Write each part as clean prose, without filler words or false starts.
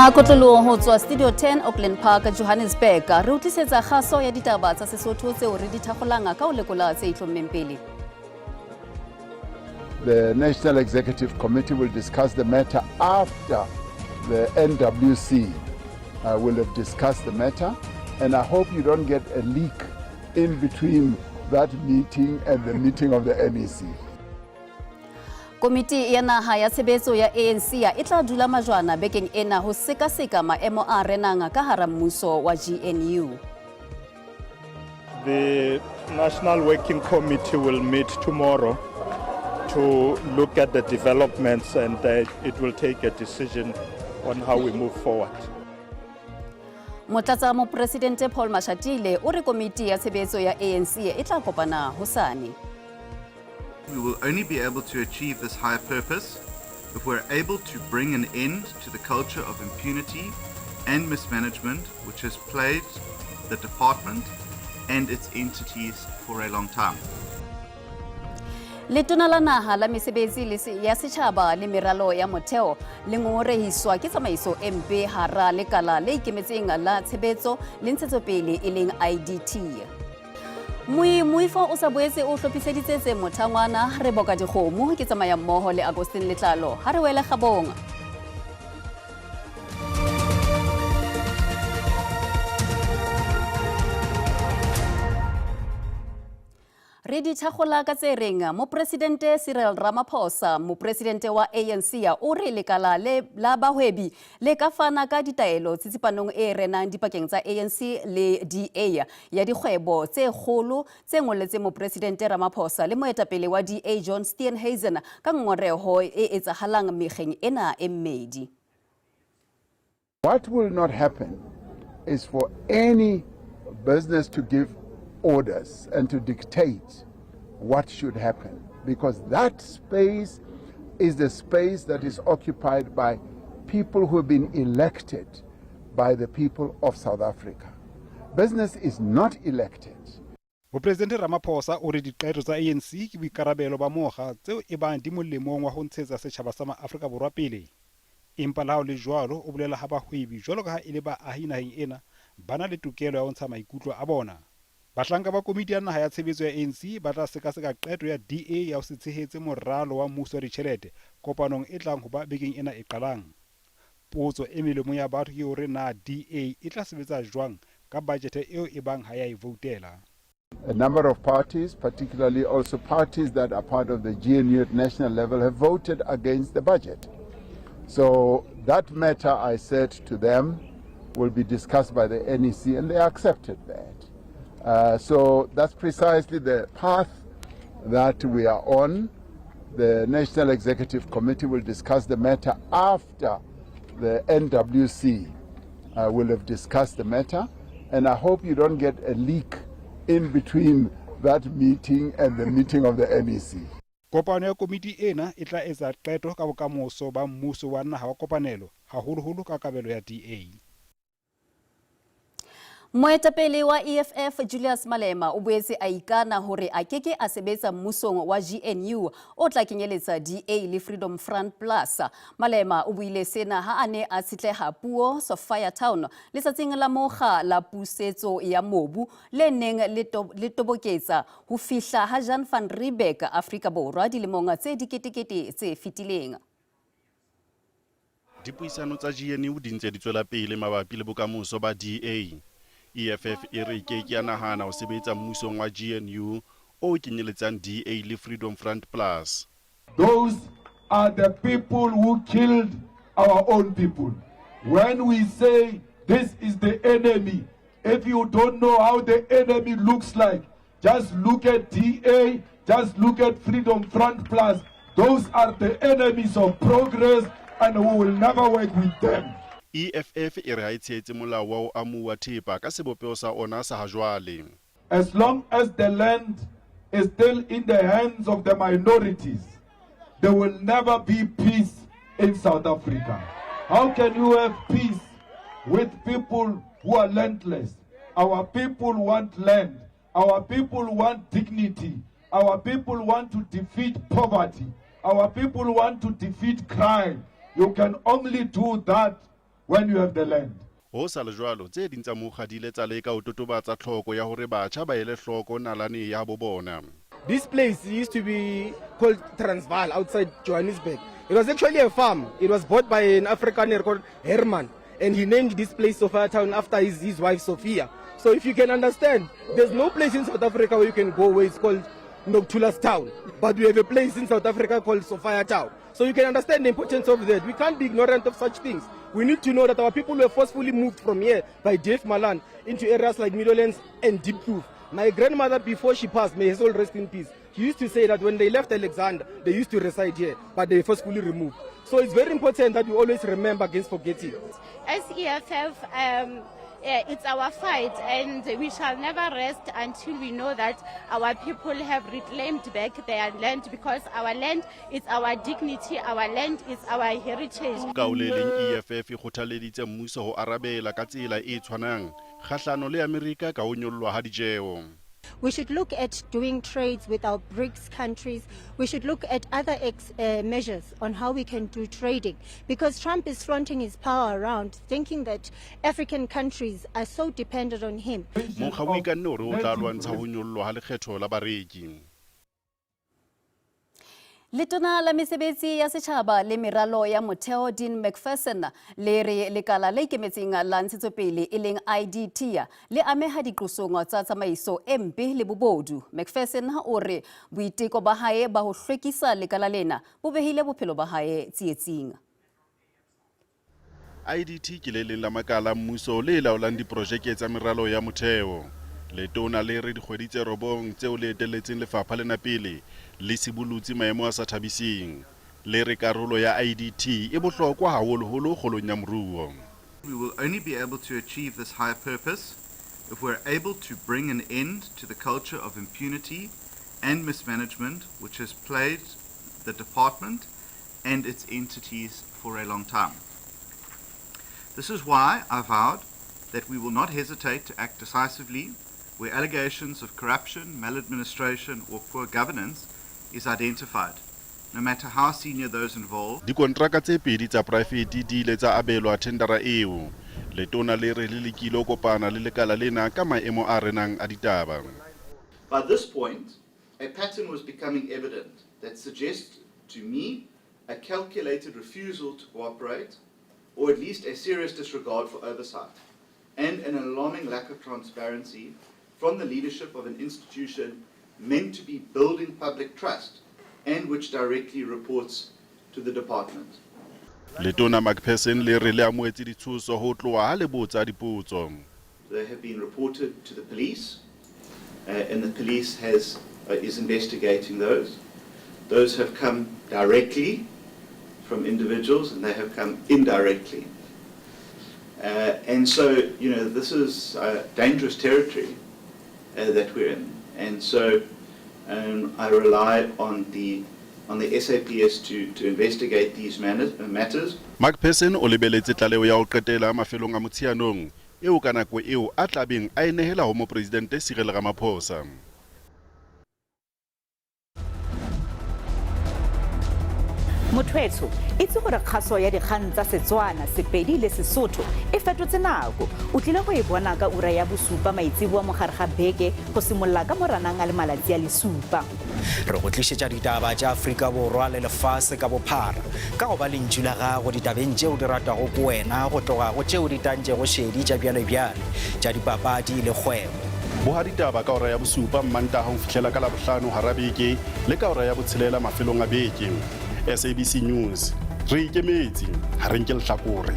Ka kotloloho ho tswa Studio 10 Auckland Park, Johannesburg, re o tlisetsa kgaso ya ditaba tsa Sesotho tseo re di thakgolang ka ho lekola tse itlhommeng pele. The National Executive Committee will discuss the matter after the NWC will have discussed the matter. And I hope you don't get a leak in between that meeting and the meeting of the NEC. Komiti ya naha ya tshebetso ya ANC e tla dula majwana bekeng ena ho sekaseka maemo a renang ka hara mmuso wa GNU. The National Working Committee will meet tomorrow to look at the developments and it will take a decision on how we move forward. Motlatsa mopresidente Paul Mashatile o re komiti ya tshebetso ya ANC e tla kopana hosane. We will only be able to achieve this higher purpose if we're able to bring an end to the culture of impunity and mismanagement which has plagued the department and its entities for a long time. Letona la naha la mesebetsi ya setjhaba le meralo ya motheo le ngongorehiswa ke tsamaiso e mpe hara lekala le ikemetseng la tshebetso le ntshetsopele e leng IDT. Moifo o sa boetse o hlophiseditse tse mothangwana re boka dikgomo ke tsamaya mmoho le Agustin Letlalo ha re wele kgabong. Re di thakgola ka tse reng mopresidente Cyril Ramaphosa, mopresidente wa ANC, o re lekala le la bahwebi le ka fana ka ditaelo tsitsipanong e renang dipakeng tsa ANC le DA ya dikgwebo tse kgolo tse ngolletseng mopresidente Ramaphosa le moetapele wa DA John Steenhuisen ka ngongoreho e etsahalang mekgeng ena e mmedi. What will not happen is for any business to give orders and to dictate what should happen, because that space is the space that is occupied by people who have been elected by the people of South Africa. Business is not elected. Mopresidente Ramaphosa o re diqeto tsa ANC ke boikarabelo ba mokga tseo e bang di molemong wa ho ntshetsa setjhaba sa maAfrika Borwa pele. Empa le ha ho le jwalo, o bolela ha bahwebi jwalo ka ha e le baahi naheng ena ba na le tokelo ya ho ntsha maikutlo a bona. Bahlanka ba komiti ya naha ya tshebetso ya ANC ba tla sekaseka qeto ya DA ya ho se tshehetse moralo wa mmuso wa ditjhelete kopanong e tlang ho ba bekeng ena e qalang. Potso e melomong ya batho ke hore na DA e tla sebetsa jwang ka bajete eo e bang ha ya e voutela. A number of parties, particularly also parties that are part of the GNU at national level, have voted against the budget. So that matter, I said to them, will be discussed by the NEC, and they accepted that. So that's precisely the path that we are on. The National Executive Committee will discuss the matter after the NWC will have discussed the matter. And I hope you don't get a leak in between that meeting and the meeting of the NEC. Kopano ya komiti ena e tla etsa qeto ka bokamoso ba mmuso wa naha wa kopanelo, haholoholo ka kabelo ya DA. Moetapele wa EFF Julius Malema o boetse a ikana hore a keke a sebetsa mmusong wa GNU o tla kenyeletsa DA le Freedom Front Plus. Malema o buile sena ha a ne a tshetleha puo Sophiatown letsatsing la mokga la pusetso ya mobu le neng le toboketsa ho fihla ha Jan van Riebeeck Afrika Borwa dilemong tse diketekete tse fetileng. Dipuisano tsa GNU di ntse di tswela pele mabapi le bokamoso ba DA. EFF e re ke ke ya nahana ho sebetsa mmusong wa GNU o kenyeletsang DA le Freedom Front Plus. Those are the people who killed our own people. When we say this is the enemy, if you don't know how the enemy looks like, just look at DA, just look at Freedom Front Plus. Those are the enemies of progress and we will never work with them. EFF e re ha e tshehetse molao wa ho amuwa thepa ka sebopeho sa ona sa hajwale. As long as the land is still in the hands of the minorities, there will never be peace in South Africa. How can you have peace with people who are landless? Our people want land. Our people want dignity. Our people want to defeat poverty. Our people want to defeat crime. You can only do that when you have the land. Ho sa le jwalo, tse ding tsa mokga di ile tsa leka ho totobatsa tlhoko ya hore batjha ba ele hloko nalane ya bo bona. This place used to be called Transvaal outside Johannesburg. It was actually a farm. It was bought by an Afrikaner called Herman, and he named this place Sophiatown after his wife Sophia. So if you can understand, there's no place in South Africa where you can go where it's called Nokuthula's Town, but we have a place in South Africa called Sophiatown. So you can understand the importance of that. We can't be ignorant of such things. We need to know that our people were forcefully moved from here by Dave Malan into areas like Meadowlands and Diepkloof. My grandmother, before she passed, may her soul rest in peace, she used to say that when they left Alexander, they used to reside here, but they were forcefully removed. So it's very important that we always remember against forgetting. As EFF, it's our fight, and we shall never rest until we know that our people have reclaimed back their land, because our land is our dignity, our land is our heritage. Ka ho le leng, EFF e kgothaleditse mmuso ho arabela ka tsela e tshwanang kgahlano le Amerika ka ho nyollwa ha ditjeo. We should look at doing trades with our BRICS countries. We should look at other measures on how we can do trading, because Trump is flaunting his power around, thinking that African countries are so dependent on him. Mokga o ikanne hore o tla lwantsha ho nyollwa ha lekgetho la bareki. Letona la mesebetsi ya setjhaba le meralo ya motheo Dean Macpherson le re lekala le ikemetseng la ntshetsopele e leng IDT le ameha diqosong tsa tsamaiso e mpe le bobodu. Macpherson o re boiteko ba hae ba ho hlwekisa lekala lena bo behile bophelo ba hae tsietsing. IDT ke le leng la makala a mmuso le laolang diprojeke tsa meralo ya motheo. Letona le re dikgwedi tse 9 tseo le etelletseng lefapha lena pele le sibolotse maemo a sa thabiseng. Le re karolo ya IDT e bohlokwa haholoholo kgolong ya moruo. We will only be able to achieve this higher purpose if we're able to bring an end to the culture of impunity and mismanagement which has plagued the department and its entities for a long time. This is why I vowed that we will not hesitate to act decisively where allegations of corruption, maladministration or poor governance is identified, no matter how senior those involved. Dikontraka tse pedi tsa poraefete di ile tsa abelwa thendara eo. Letona le re le lekile ho kopana le lekala lena ka maemo a renang a ditaba. By this point, a pattern was becoming evident that suggests to me a calculated refusal to cooperate, or at least a serious disregard for oversight, and an alarming lack of transparency from the leadership of an institution meant to be building public trust and which directly reports to the department. Letona Macpherson le re le amohetse ditshoso ho tloha ha le botsa dipotso. They have been reported to the police, and the police is investigating those. Those have come directly from individuals and they have come indirectly. And so, this is dangerous territory that we're in. And so I rely on the SAPS to investigate these matters. Macpherson o lebeletse tlaleho ya ho qetela mafelong a Motsheanong eo ka nako eo a tlabeng a e nehela ho Mopresidente Cyril Ramaphosa. Motho etsho, itse gore kgaso ya dikgang tsa Setswana, Sepedi le Sesotho e fetotse nako. O tlile go e bona ka ura ya 7 maitseboa mogare ga beke go simolola ka Moranang a le malatsi a le 7. Re go tlišetša ditaba tša Afrika Borwa le lefase ka bophara ka go ba lentšu la gago ditabeng tšeo di ratwago ke wena go tloga go tšeo di tantšego šedi tša bjalebjale tša dipapadi le kgwebo. Boha ditaba ka hora ya 7 Mmantaha ho fihlela ka Labohlano hara beke le ka hora ya 6 mafelong a beke. SABC News, re ikemetse, ha re nke lehlakore.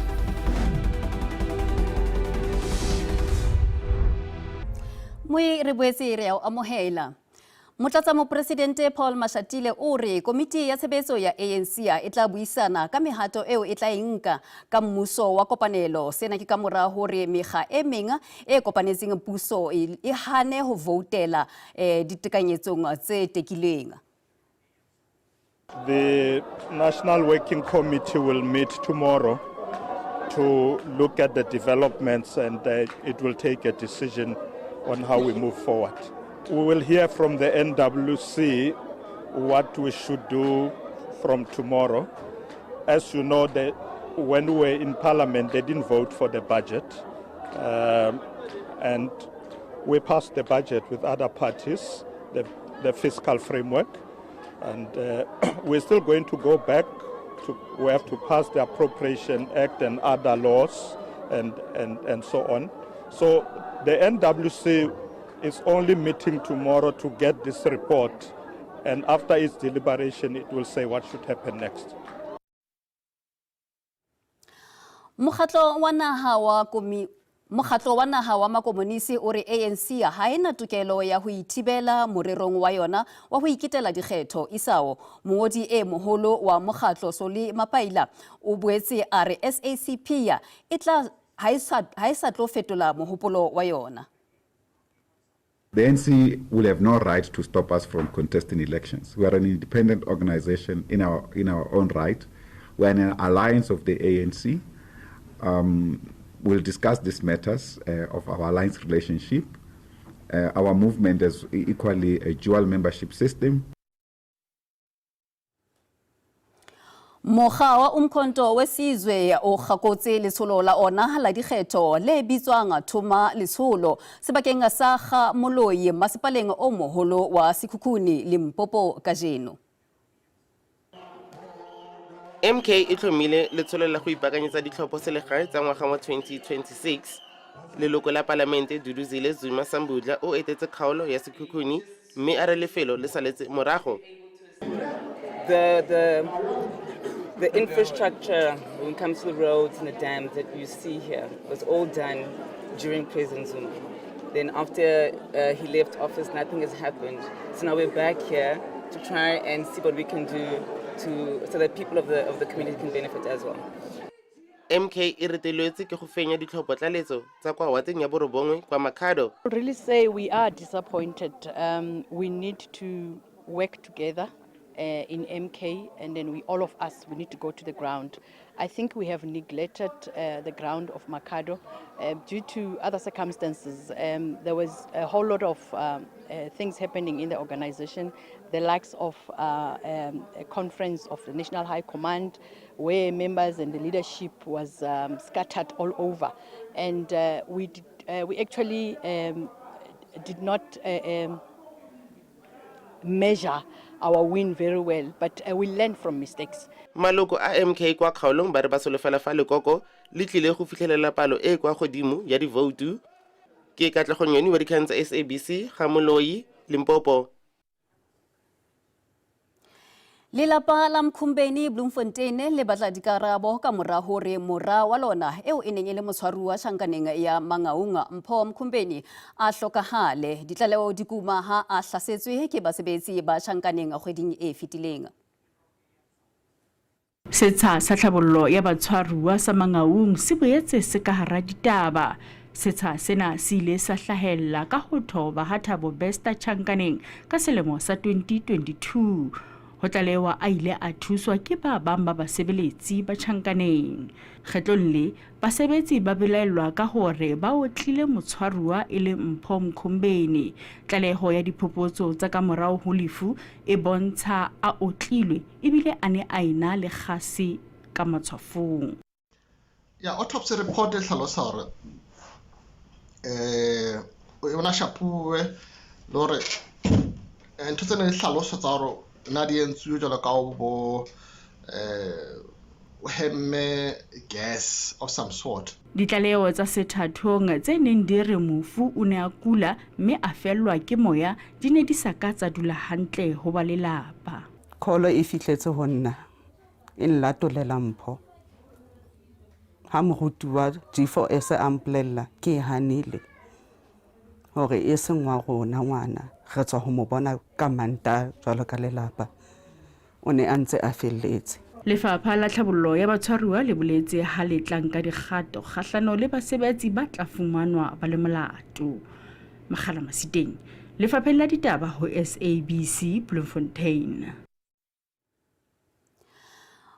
Moi re boetse re a o amohela. Motlatsa mopresidente Paul Mashatile o re komiti ya tshebetso ya ANC e tla buisana ka mehato eo e tla e nka ka mmuso wa kopanelo. Sena ke ka mora hore mekga e meng e kopanetseng puso e hane ho voutela ditekanyetsong tse tekilweng. The National Working Committee will meet tomorrow to look at the developments, and it will take a decision on how we move forward. We will hear from the NWC what we should do from tomorrow. As you know, the When we were in parliament, they didn't vote for the budget. And we passed the budget with other parties, the fiscal framework. And we're still going to go back. We have to pass the Appropriation Act and other laws and so on. So the NWC is only meeting tomorrow to get this report. And after its deliberation, it will say what should happen next. Mokgatlo wa naha wa komi Mokgatlo wa naha wa makomonisi o re ANC ha e na tokelo ya ho ithibela morerong wa yona wa ho iketela dikgetho isao. Mongodi e moholo wa mokgatlo Solly Mapaila o boetse a re SACP ya e tla ha e sa tlo fetola mohopolo wa yona. The ANC will have no right to stop us from contesting elections. We are an independent organization in our own right. We are an alliance of the ANC. We'll discuss these matters of our alliance relationship. Our movement is equally a dual membership system. Mokga wa Umkhonto weSizwe o kgakotse letsholo la ona la dikgetho le bitswang Thuma Letsholo sebakeng sa Ga Moloi masepaleng o moholo wa Sekhukhune Limpopo kajeno. MK e tlhomile letsholo la go ipaakanyetsa ditlhopho selegae tsa ngwaga wa 2026. Leloko la Palamente Duduzile Zuma Sambudla o etetse kgaolo ya Sekhukhune mme a re lefelo le saletse morago. The infrastructure when it comes to the roads and the dams that you see here was all done during President Zuma. Then after he left office, nothing has happened. So now we're back here to try and see what we can do so that people of the community can benefit as well. MK e reteletswe ke go fenya ditlhopho tlaletso tsa kwa wateng ya borobongwe kwa Makhado. I really say we are disappointed. We need to work together in MK, and then we all of us, we need to go to the ground. I think we have neglected the ground of Makhado due to other circumstances. There was a whole lot of things happening in the organization, the likes of a conference of the National High Command, where members and the leadership was scattered all over. And we actually did not measure our win very well, but we learn from mistakes. Maloko a MK kwa kgaolong ba re ba solofela fa lekoko le tlile go fitlhelela palo e kwa godimo ya divoutu. Ke Katlego Nyoni wa dikgang tsa SABC, Ga Moloi, Limpopo. Lelapa la Mkhumbeni Bloemfontein le batla dikarabo ka mora hore mora wa lona eo e neng e le motshwaruwa tjhankaneng ya Mangaung Mpho Mkhumbeni a hlokahale. Ditlaleho di kuma ha a hlasetswe ke basebetsi ba tjhankaneng kgweding e fetileng. Setsha sa tlhabollo ya batshwaruwa sa Mangaung se boetse se ka hara ditaba. Setsha sena se ile sa hlahella ka ho thoba ha Thabo Bester tjhankaneng ka selemo sa 2022. Ho tlalewa a ile a thuswa ke ba bang ba basebeletsi ba tjhankaneng. Kgetlong le, basebetsi ba belaellwa ka hore ba otlile motshwaruwa e le Mpho Mkhumbeni. Tlaleho ya diphuputso tsa ka morao ho lefu e bontsha a otlilwe ebile a ne a ena le kgase ka matshwafong. Ya autopsy report e hlalosa hore o na shapuwe le hore ntho tsena di hlalosa tsa hore na di entswe jwalo ka bo hemme gas of some sort. Ditlaleho tsa sethathong tse neng di re mofu o ne a kula mme a fellwa ke moya di ne di sa ka tsa dula hantle ho ba lelapa. Kholo e fihletse ho nna e nlatolela Mpho. Ha moruti wa G4S a mpolella ke e hanile hore e seng wa rona ngwana, re tswa ho mo bona ka Mantaha jwalo ka lelapa, o ne a ntse a felletse. Lefapha la Tlhabollo ya Batshwaruwa le boletse ha le tla nka dikgato kgahlano le basebetsi ba tla fumanwa ba le molato. Makgala Masiteng, Lefapheng la Ditaba ho SABC Bloemfontein.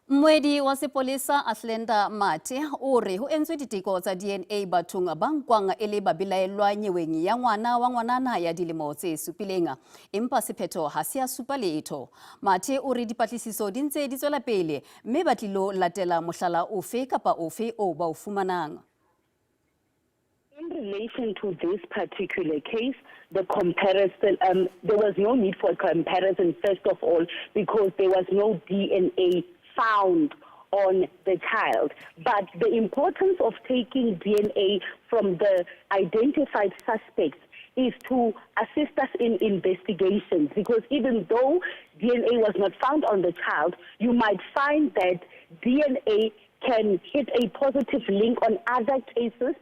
Mmoedi wa sepolesa Athlenda Mathe o re ho entswe diteko tsa DNA bathong ba nkwang e le babelaellwa nyeweng ya ngwana wa ngwanana ya dilemo tse supileng, empa sephetho ha se a supa letho. Mathe o re dipatlisiso di ntse di tswela pele mme ba tlilo latela mohlala ofe kapa ofe oo ba o fumanang. In relation to this particular case, the comparison, um, there was no need for a comparison, first of all, because there was no DNA found on the child. But the importance of taking DNA from the identified suspects is to assist us in investigations because even though DNA was not found on the child, you might find that DNA can hit a positive link on other cases.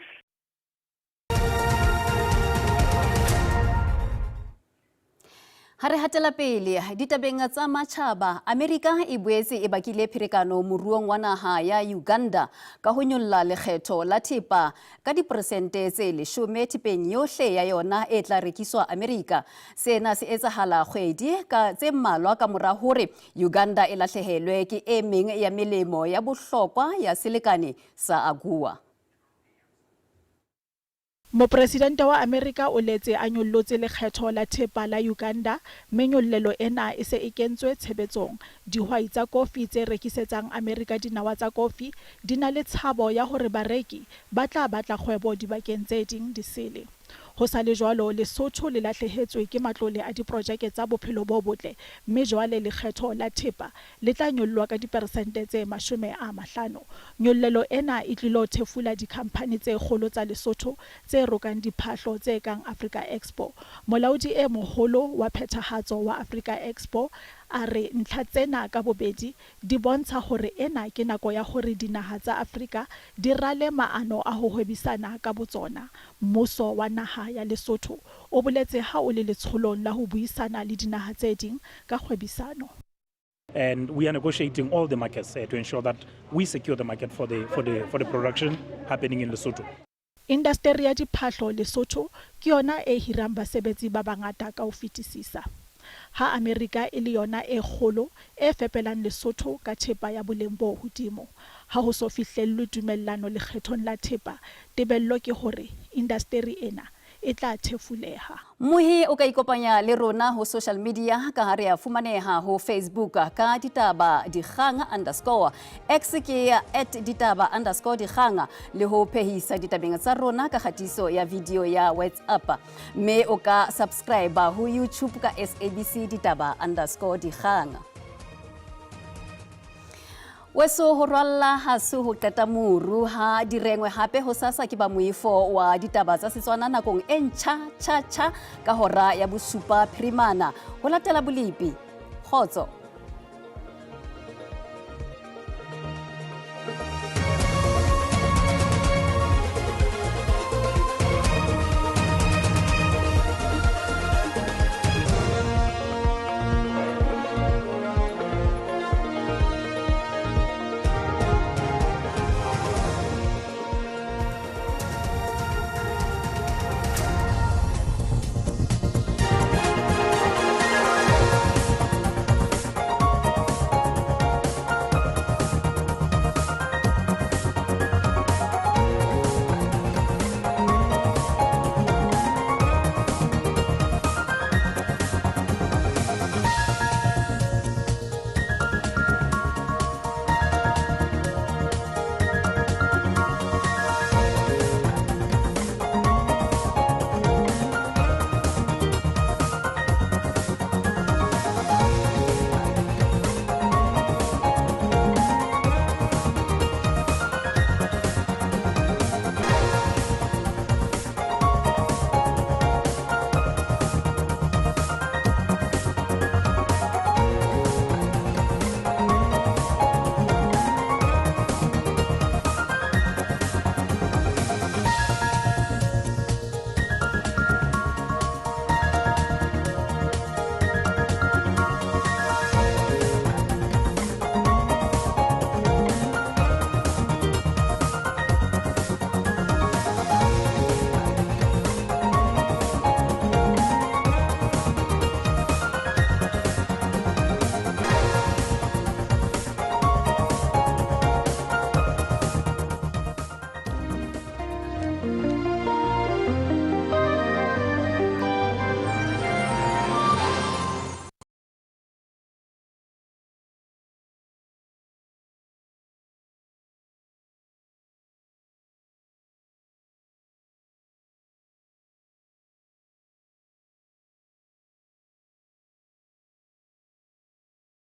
Ha re hatela pele ditabeng tsa matjhaba, Amerika e boetse e bakile pherekano moruong wa naha ya Uganda ka ho nyolla lekgetho la thepa ka diperesente tse leshome thepeng yohle ya yona e tla rekiswa Amerika. Sena se etsahala kgwedi ka tse mmalwa ka mora hore Uganda e lahlehelwe ke e meng ya melemo ya bohlokwa ya selekane sa AGOA. Mopresidente wa Amerika o letse a nyollotse lekgetho la thepa la Uganda mme nyollelo ena e se e kentswe tshebetsong. Dihwai tsa kofi tse rekisetsang Amerika dinawa tsa kofi di na le tshabo ya hore bareki ba tla batla kgwebo dibakeng tse ding disele. Ho sa le jwalo, Lesotho le lahlehetswe ke matlole a diprojeke tsa bophelo bo botle mme jwale lekgetho la thepa le tla nyollwa ka diperesente tse 50. Nyollelo ena e tlilo thefula dikhamphani tse kgolo tsa Lesotho tse rokang diphahlo tse kang Africa Expo. Molaodi e moholo wa phethahatso wa Africa Expo a re ntlha tsena ka bobedi di bontsha hore ena ke nako ya hore dinaha tsa Afrika di rale maano a ho hwebisana ka botsona. Mmuso wa naha ya Lesotho o boletse ha o le letsholong la ho buisana le dinaha tse ding ka kgwebisano. And we are negotiating all the markets uh, to ensure that we secure the market for the, for the, for the production happening in Lesotho. Indasteri ya diphahlo Lesotho ke yona e hirang basebetsi ba bangata ka ho fetisisa. Ha Amerika e le yona e kgolo e fepelang Lesotho ka thepa ya boleng bo hodimo. Ha ho so fihlellwe tumellano lekgethong la thepa, tebello ke hore indasteri ena e tla thefuleha. Mmohi o ka ikopanya le rona ho social media ka ha re a fumaneha ho Facebook ka ditaba dikgang underscore X ke at ditaba underscore dikgang le ho phehisa ditabeng tsa rona ka kgatiso ya video ya WhatsApp mme o ka subscribe ho YouTube ka SABC ditaba underscore dikgang. Weso ho rwalla ha se ho qeta moru ha direngwe hape ho sasa ke ba moifo wa ditaba tsa Setswana nakong e ntjha tjha tjha ka hora ya bosupa phirimana ho latela bolepi. Kgotso.